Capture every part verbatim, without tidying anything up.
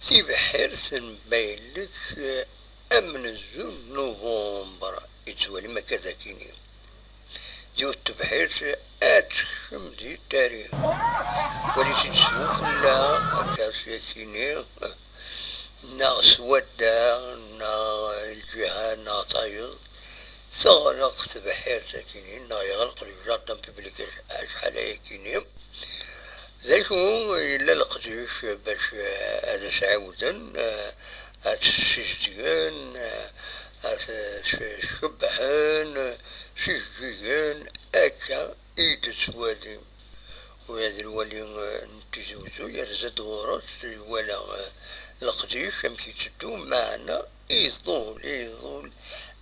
Tibḥirt n Bayellek, eh, amenzu n Nuvember, yettwalim akka d akini. Yiwet tebḥirt ad tekcem di tarix. Wali-tt-id s ufella, akka s yakini, neɣ s wadda, neɣ lǧiha, neɣ tayeḍ. Teɣleq tebḥirt akini, neɣ yeɣleq le jardin public acḥal ayakini. D acu yella leqdic bac, eh, ad as-ɛiwden, eh, ad t-ssizedgen, eh, ad t-cebbḥen, eh, s ijeǧǧigen, akka i d-ttwalim. Ula d lwali, eh, n Tizi Uzzu yerza-d ɣur-s, iwala, eh, leqdic amek itteddu, meɛna iḍul, iḍul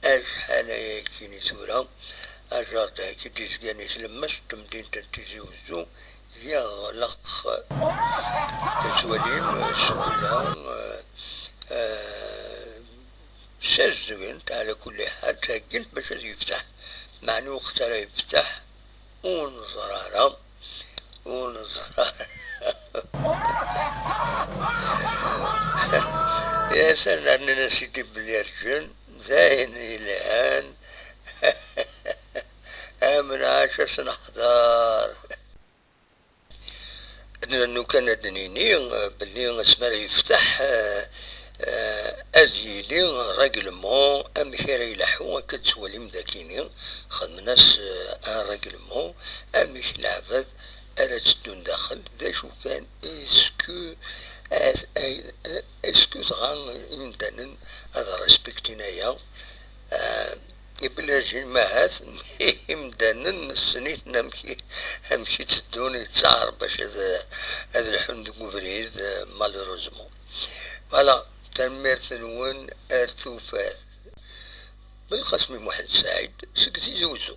acḥal ayakini tura. Ajardin i d-izgan i tlemmast n temdint n Tizi Uzzu yeɣleq. Tettwalim, eh, sufella, eh, eh, ssazedgen-t, ɛla kulli ḥal, ttheggin-t bac ad yefteḥ. Meɛna lweqt ara yefteḥ, ur neẓri ara, ur neẓri ara. Atan rnan-as-id belli rǧen, d ayen yelhan. Am nɛac ad s-neḥḍer. Ad nernu kan ad d-nini, eh, belli asmi ara yefteḥ, eh, eh, ad yili règlement amek ara ileḥḥu, akka d-tettwalim dakini, xedmen-as, eh, un règlement amek leɛbad ara tteddun daxel, d acu kan, est-ce que, est-ce que dɣa imdanen ad respektin aya? Ah, ibellajen mahat imdanen nessen-iten amek, amek i tteddun, yettaɛer bac ad, ad lḥun deg ubrid, eh, malheureusement. Voilà, tanemmirt-nwen, ar tufat. Belqasem Muḥend Saɛid seg Tizi Uzzu.